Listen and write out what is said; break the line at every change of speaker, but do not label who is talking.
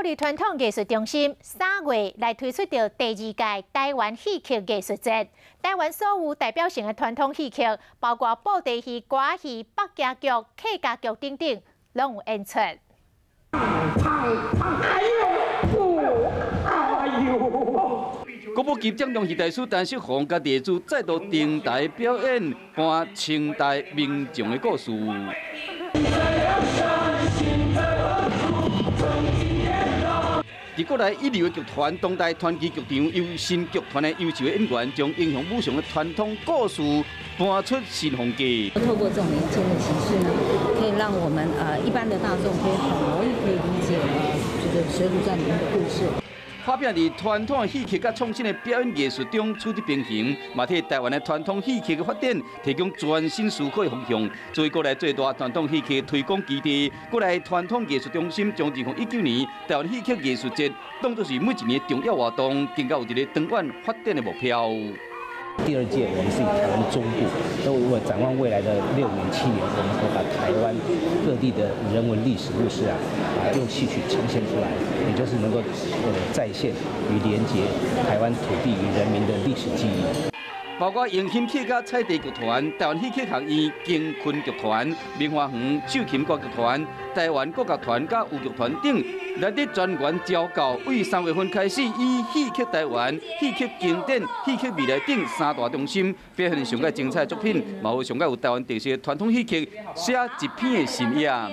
立傳統藝術中心3月來推出著第二屆臺灣戲曲藝術節。臺灣所有代表性的傳統戲曲，包括布袋戲、歌仔戲、百家劇、客家劇等等，攏有演出。
哎呦！哎呦！
國寶級掌中戲大師陳式宏佮弟子再度登台表演，搬清代名將的故事。佇國內一流的劇團、當代傳奇劇場，由新劇團的優秀演員，將英雄武俠的傳統故事搬出新風格。
透過這種民間的形式呢，可以讓我們一般的大眾可以很容易可以理解這個《水滸傳》裡面的故事。
拍拚佇傳統戲曲佮創新的表演藝術中取得平衡，嘛替臺灣的傳統戲曲的發展提供全新思考的方向。作為國內最大傳統戲曲推廣基地，國內傳統藝術中心將2019年臺灣戲曲藝術節當作是每一年的重要活動，更加有一个長遠發展的目標。
第二屆我們是以臺灣中部，那我展望未來的6年、7年，我們會把臺灣各地的人文歷史故事啊，用戲曲呈現出來，也就是能夠再現與連結臺灣土地與人民的歷史記憶。
包括迎新客家彩地劇團、臺灣戲曲學院京昆劇團、明華園秀琴歌劇團、臺灣國樂團佮豫劇團等，來佇全員招教，為3月份開始，以戲曲臺灣、戲曲經典、戲曲未來等三大中心，表現上蓋精彩作品，嘛有上蓋有臺灣特色傳統戲曲寫一篇的新樣。